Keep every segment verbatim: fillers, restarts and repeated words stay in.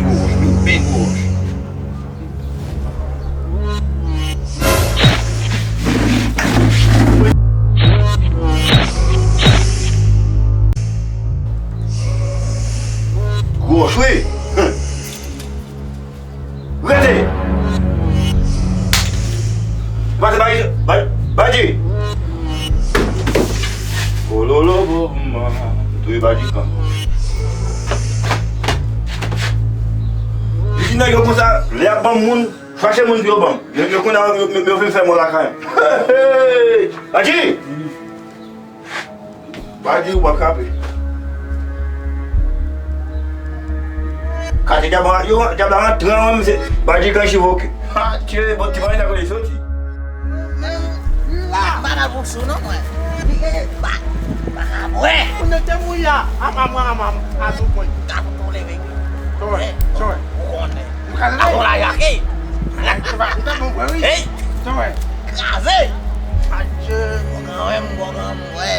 Gwo wòch, wi, big wòch. Gwo wòch, wi. Rete! Pase Badji, Badji, Badji! Kololo bo man, touye Badji kan. Li di nèg yo konsa, lè y ap ban m moun, chache moun pou yo ban m. Yo, yo konn yo, yo, yo vin fè mò lakay m. Badji! Badji, ou p ap kape. Kate dyab la, yo, dyab la rantre an mwen, misye. Badji kan chivoke. Ha, tye, bon, ti mwen, sa kote soti. Men, la. M pa nan bon sou non, mwen. Li gen ba, ba, mwen. Ou nete mouya, a, a, mwen, a, mwen, a, sou pwen. Ka pou leve. Tchwen, tchwen. Ou konnen. Ou ka leve. Avon la yake. Hey, se pa, se pa bon, wi. Hey. Tchwen. Kraze. Adye. Bon, kanmenm, bon, kanmenm. Wè.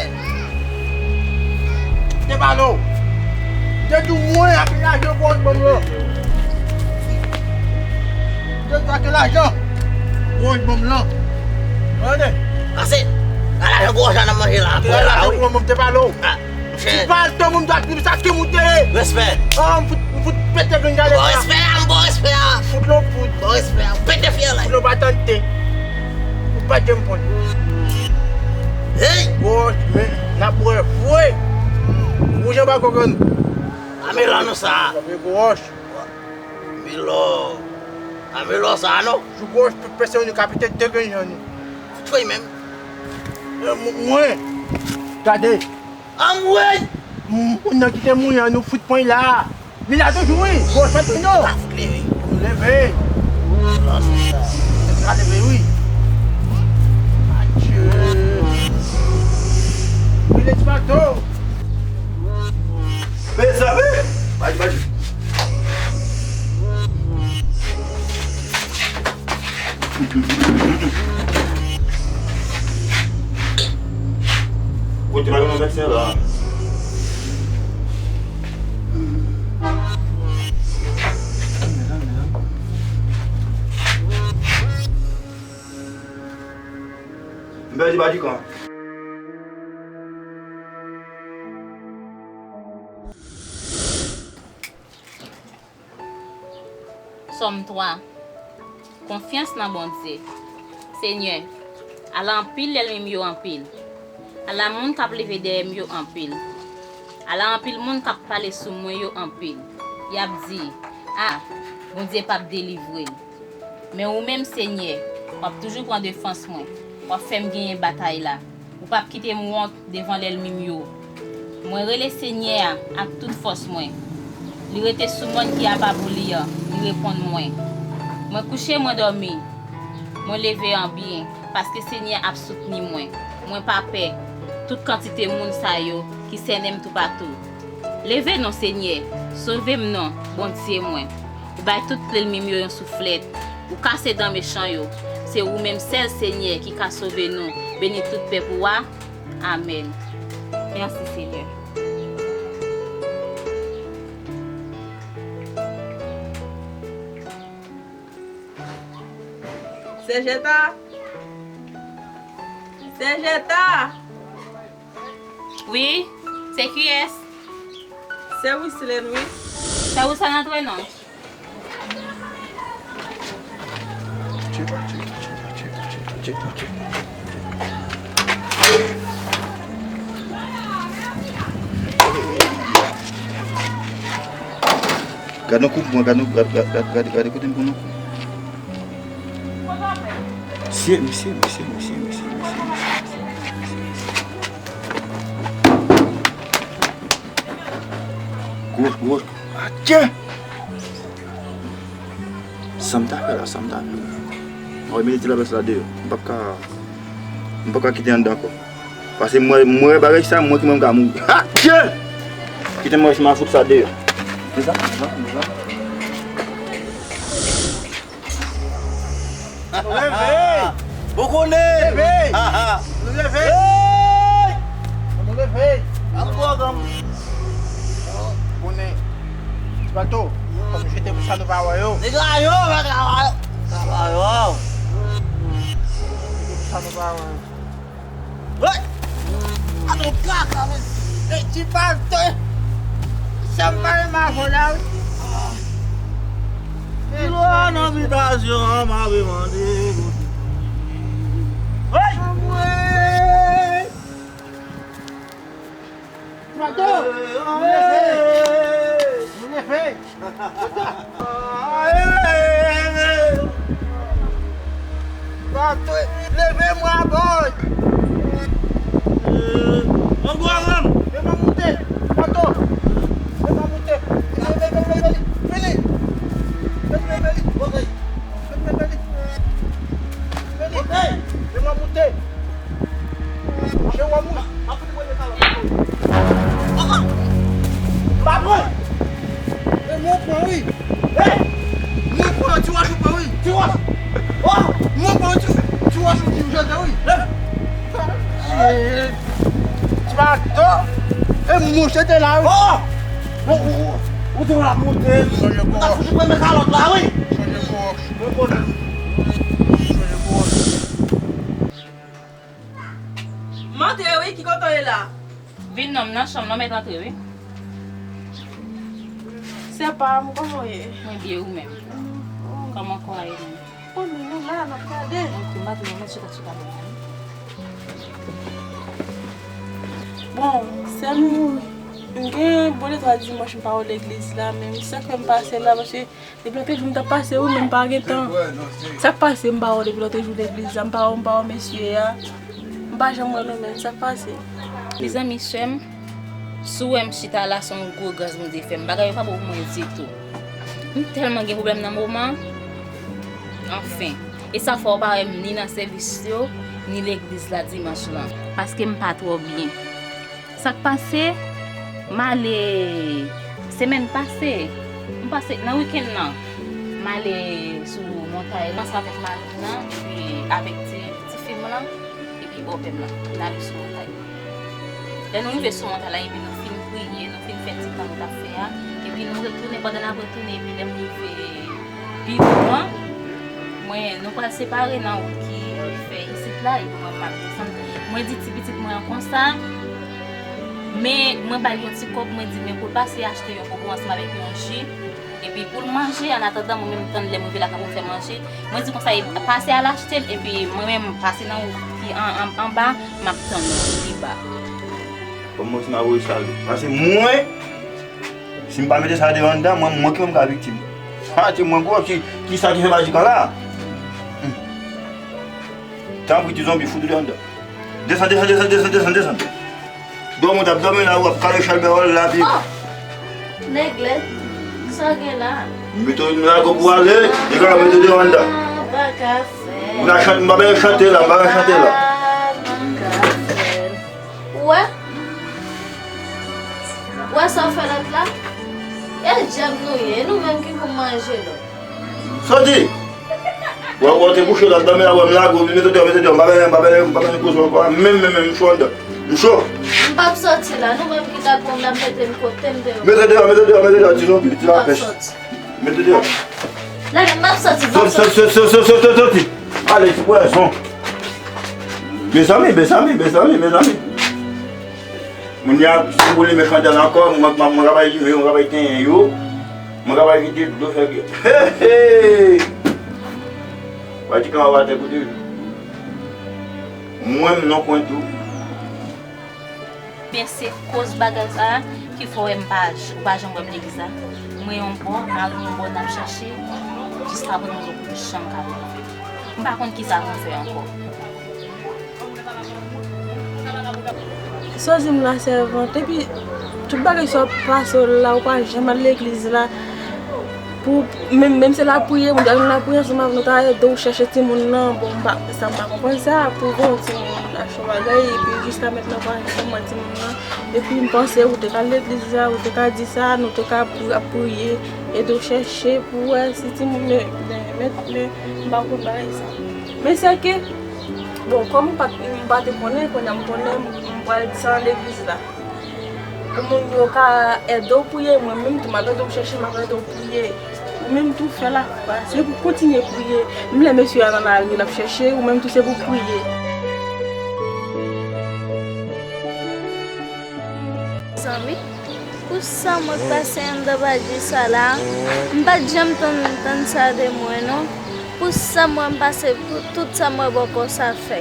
Te pale w. Te di w mwen ak lajan pou w ban m lan. Te di w ak lajan pou w ban m lan. Tande? Pase, a lajan gwo jan nan manje la. Te di w ak lajan pou w ban m, te pale w. Ah, monchè. Ti pale tò moun dwa trip sa ki moun te ye. Respè. Oh, m fout, m fout pete grenn gade. Bon respè a, m bon respè a. Fout lo fout. Bon respè a, pete fyèl la. Fout lo patante. Ou pa janm konn. Hey! Bon, men, n ap wè vre. Ou jan pa konprann. Amelo nou sa. Sa fè gwo wòch. Amelo. Amelo sa non. Jou gwo wòch, tout pèsonn yo ka pete de grenn jan nou. Tchwey menm. E, m-, mwen. Gade. Anmwey! M-, moun nan ki te mouri an, nou fout pran l la. Li la toujou, wi. Bon, fè tou non. Ka fout leve. Nou leve. Lòt sa. Nèg la leve, wi. Adye. Village Pato. Mezanmi. Bay, bay. Kote pa gen yon medsen la? M pèdi Badji kan. Sòm twa. Konfyans nan Bondye. Senyè, ala anpil lènmi m yo anpil. Ala moun k ap leve dèyè m yo anpil. Ala anpil moun k ap pale sou mwen yo anpil. Y ap di, "A, Bondye p ap delivre l." Men ou menm, Senyè, w ap toujou pran defans mwen. W ap fè m genyen batay la. Ou p ap kite m wont devan lènmi m yo. Mwen rele Senyè a ak tout fòs mwen. Li rete sou mòn ki apabou li an, li reponn mwen. Mwen kouche, mwen dòmi, mwen leve an byen, paske Senyè ap soutni mwen. Mwen pa pè tout kantite moun sa yo ki sènen m toupatou. Leve non, Senyè, sove m non, Bondye mwen. Ou bay tout lènmi m yo yon souflèt. Ou kase dan mechan yo. Se ou menm sèl, Senyè, ki ka sove nou. Beni tout pèp ou a. Amèn. Mèsi, Senyè. Sè Jeta! Sè Jeta! Wi, se kiyès? Se Wislène, wi. Sè Wislène, antre non. Gad yon kou pou mwen, gad yon, gad, gad, gad, gad, gad kote m pran yon kou. Mesye, mesye, mesye. Gwo, gwo. Atye! Sa m ta fè la, sa m ta fè. Mwen mete ti lapès la deyò. M p ap ka, m p ap ka kite anndan ankò. Paske mwen, mwen bagay sa, mwen ki mwen m ka mouri. Atye! Kite mwen si m a fout sa deyò. Mezanmi, mezanmi, mezanmi. Nou leve! Ou konnen! Leve! Nou leve! Hey! Nou leve! An gwo granm. Konnen. Ti Pato. Fò nou jete pou sa nou pa wè yo. Nèg la yo, nèg la yo. Travayè. Jete pou sa nou pa wè yo. Hey! Anon kaka, men. Hey, ti paste. Sa m pa renmen avè w la, wi. Ki lwa nan bitasyon an, m ap mande. Hey! Anmwey! Pato! Nou leve! Nou leve! Pato, leve mwen, boy! Ango avan! Leve moute! Pato! Leve moute! Vini! Vini! Vini! Vini! Vini! Vini! Vini! Leve moute! Monchè, w ap mouri. M ap fout mwen kalòt la. M pa pran. E mwen pran, wi. E mwen pran, ti wòch ou pran, wi. Ti wòch. Oh, mwen pran, ti, ti wòch ou di ou jete, wi. E. Shit. Ti bato. E mwen jete la, wi. Oh! Ou, ou, ou, ou te la monte. M ap fout mwen kalòt la, wi. Mwen konnen. M antre wi, ki kote w ye la? Vin non, m nan chanm nan, mèt antre wi. Sè pa m, kòman w ye? Mwen byen, ou menm? Kòman kò a ye menm? Bon, nou la, n ap gade. Ok, m pa te nan chita, chita bò la. Bon, sè m, m gen bon de twa dimanch m pa wè w legliz la, men m sa k fè m pase la, paske depi lòt jou m t ap pase wi, men m pa gen tan. Sa k pase m pa wè w depi lòt jou legliz la, m pa wè w, m pa wè mesye a. M pa janm wè nou menm, sa k pase? Mezanmi, sè m, si w wè m chita la, se yon gwo gras Bondye fè m. Bagay yo pa bon pou mwen ditou. M tèlman gen pwoblèm nan moman. Anfen. E sa fè w pa wè m ni nan sèvis yo, ni legliz la dimanch lan. Paske m pa twò byen. Sa k pase? M ale semèn pase. M pase nan wikenn nan. M ale sou montay la ansanm avèk mari m nan, epi avèk ti, ti fi m lan, epi bòpè m lan. N ale sou montay. Lè nou rive sou montay la, epi nou fin priye, nou fin fè ti tan nou t ap fè a, epi nou retounen, pandan n ap retounen, epi lè m rive biwo an, mwen, nou pral separe nan wout ki fè isit la, epi mwen, m ap desann. Mwen di ti pitit mwen an konsa, men mwen ba l yon ti kòb, mwen di, men pou l pase achte yon bonbon ansanm avèk yon ji, epi pou l manje, annatandan, mwen menm, m tann lè m rive lakay pou m fè manje. Mwen di konsa, e pase al achte l, epi mwen menm, m pase nan wout ki an, an, anba, m ap tann li pi ba. Bon, mwen, ti mari sa, paske mwen, Si m pa mete sa deyò anndan, mwen, mwen ki menm ka viktim. Ha, ti mwen gwo, ki, ki sa ki fè majik an la? Hmm. Tanpri, ti zonbi, fout ou deyò anndan. Desann, desann, desann, desann, desann, desann. Dòmi w t ap dòmi la, w ap kale chalbè w la, pi. Oh! Nèg lèd, sa w gen la? Mete w nan lago pou w ale, li ka mete w deyò anndan. Ah, pa ka fè. M pa chante, m pa bay chante la, m pa bay chante la. Ah, pa ka fè. Ou wè? Ou wè sa w fè lòt la? E djab nou ye, e nou menm ki pou manje lòt. Soti! Wè, wè, w te kouche la, dòmi la, wè, m lage w, mete deyò, mete deyò, m pa bèlen, m pa bèlen, m pa bèlen koze ankò, menm, menm, menm, m cho anndan. M cho. M p ap soti la, nou menm ki dakò, n ap mete n kote n te. Mete deyò, mete deyò, mete deyò, ti zonbi, ti lapèch. M p ap soti. Mete deyò. Lage, m p ap soti, m p ap soti. Soti, soti, soti, soti, soti. Ale, ti pwazon. Mezanmi, mezanmi, mezanmi, mezanmi. Moun ya, si w boule men chandèl ankò, mwen, mwen, mwen ka bay limen, mwen ka bay tenyen yo. Mwen ka bay vide dlo, fè ke. Hey, hey! Pati kan w atè kote. Mwen, m non kwen tou. Ebyen, se koz bagay sa a ki fè w wè m pa, ou pa janm wè m legliz la. Mwen yon bò, mari m yon bò, n ap chache, jiskaprezan nou poko janm ka rive. M pa konn kisa pou m fè ankò. Sa w di m la, sèvant, epi tout bagay sa w ap pase w la, ou pa janm al legliz la. Pou, menm, menm se lapriyè, moun ta vin lapriyè ansanm avè nou, ta ede w chèche timoun nan. Bon, m pa, sa m pa konprann sa, pou bon timoun achte yon bagay, epi jiska mentnan w pa janm wè timoun nan. Epi m panse ou te ka al legliz la, ou te ka di sa, nou te ka pri-, ap priye, ede w chèche pou wè si timoun, men, men, men, men, m pa konn bagay sa. Men sèke, bon, kòm m pa, m pa te konnen, kounye a m konnen, m pral desann nan legliz la. Pou moun yo ka ede w priye, mwen menm tou, m ap ede w chèche, m ap ede w priye. Ou menm tou, fè lafwa. Se pou kontinye priye. Menm lè mesye a nan lari, l ap chèche, ou menm tou, se pou w priye. Zanmi, pou sa mwen k pase anndan badji sa la, m pa t janm tann, tann sa de mwen, non. Pou sa mwen pase, pou tout sa mwen bòkò sa fè.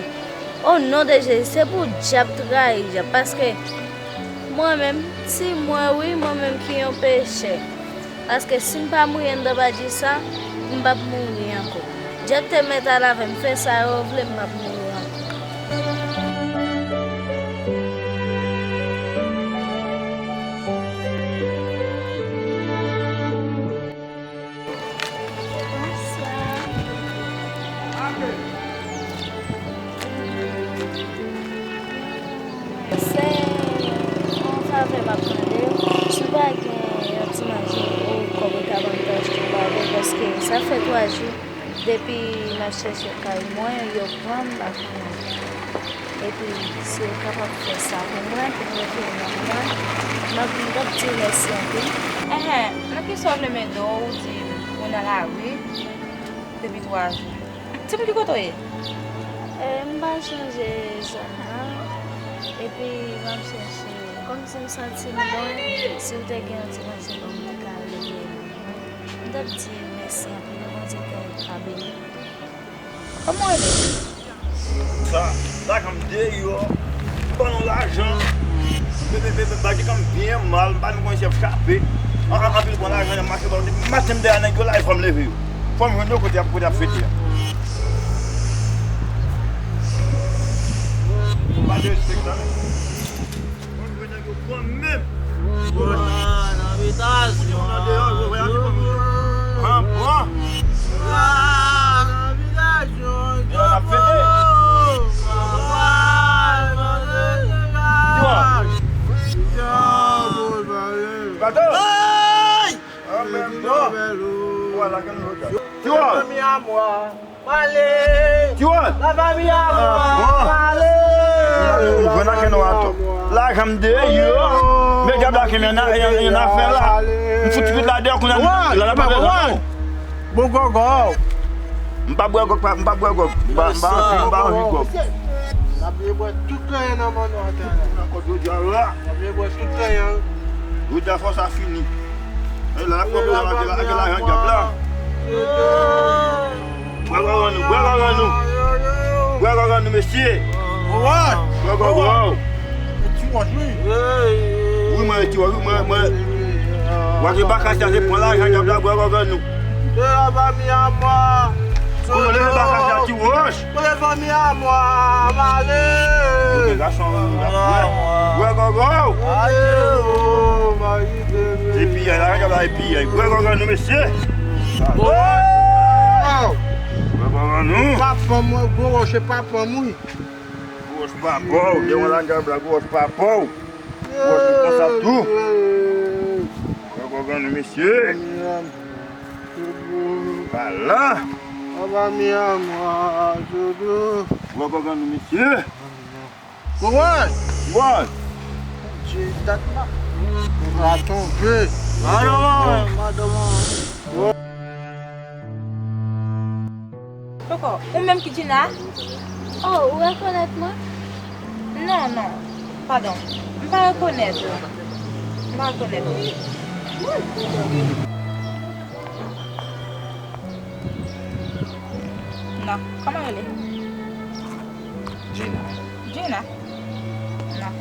O non de Jezi, se pou dyab trayi dyab, paske mwen menm, si mwen wi, mwen menm ki yon pechè. Paske si m pa mouri anndan badji sa, m p ap mouri ankò. Dyab te mèt al avè m, fè sa yo vle, m p ap mouri ankò. Bonswa. Se yon favè m ap mande w. Si w pa gen yon ti manje ou kòb ou ta ban m pou achte yon bagay, paske sa fè twa jou depi m ap chèche kay mwen, yo pran m pa konnen. Epi, si w kapab fè sa pou mwen, pou m retounen nan mwen, m ap, m t ap di w mèsi anpil. Enhen, nan kisa w vle m ede w, ou di ou nan lari depi twa jou? Timoun, ki kote w ye? E, m pa chanje zòn nan, epi m ap chèche, kòmsi m santi m lwen, si w te gen yon ti manje pou m te ka leve mwen, m t ap di mèsi anpil, Bondye te ka beni. Kòman w rele? Sa, lajan m deyò. Ban nou lajan. Be, be, be, be, bagay kan m byen mal, m pa menm konn si y ap chape. An, an, anpil pran lajan, y ap mache ban nou. Depi maten m dèyè nèg yo la, e fò m leve yo. Fò m jwenn yo kote y ap, kote y ap fete a. Pa derespektan, men. Mwen jwenn nèg yo kanmenm. Pran nan bitasyon. Pran, pran. Pran nan bitasyon. Yo, n ap fete. Pran, pran. Yo. Bato. Hey! Kanmenm, non. Wala, kanmenm, yo. Yo. Ti Wòl. Pale! Ti Wòl! Lafanmi a mwen! Pale! Ou jwenn ak nou atò. Lajan m deyò. Men dyab la kenbe yon, yon, yon afè la. M fouti tout la deyò kounye a. La, la, pa bezwen. Bon gògò. M pa bwè gòg, pa, m pa bwè gòg. M pa, m pa anvi, m pa anvi gòg. N ap vin bwè tout kanyen nan men nou atè la. Nan kòd yo dyab la. N ap vin bwè tout kanyen. Yo di afè sa fini. E la, la, pwoblèm ak, ak lajan dyab la. Bwè gògò nou, bwè gògò nou. Bwè gògò nou, mesye. Bwè gògò. Ti Wòch, wi. Wi, mwen, Ti Wòch, wi, mwen, mwen. Wòch, e baka sa, se pran lajan dyab la, bwè gògò nou. Kote leve baka sa, Ti Wòch? Kote fanmi a mwen, m ale. Yo gen gason, yo gen gason. Bwè gògò. Aye, o, mari de mwen. Epi, la, la, epi, bwè gògò nou, mesye. Bwè gògò nou. Papa mwen, gwo wòch, papa mwen. Gwo wòch papa w, gen yon lagab la, gwo wòch papa w. Gwo wòch konsa tou. Bwè gògò nou, mesye. Ala! Papa mi amwa, doudou. Wè gògò nou, mesye. Kouway! Wè! Ti dat la. Raton ve. Madanm an, madanm an. Poko, ou menm ki Gina? Oh, ou rekonèt mwen? Non, non. Padon. M pa rekonèt ou. M pa rekonèt ou. Non. Kòman w rele? Gina. Gina? Non.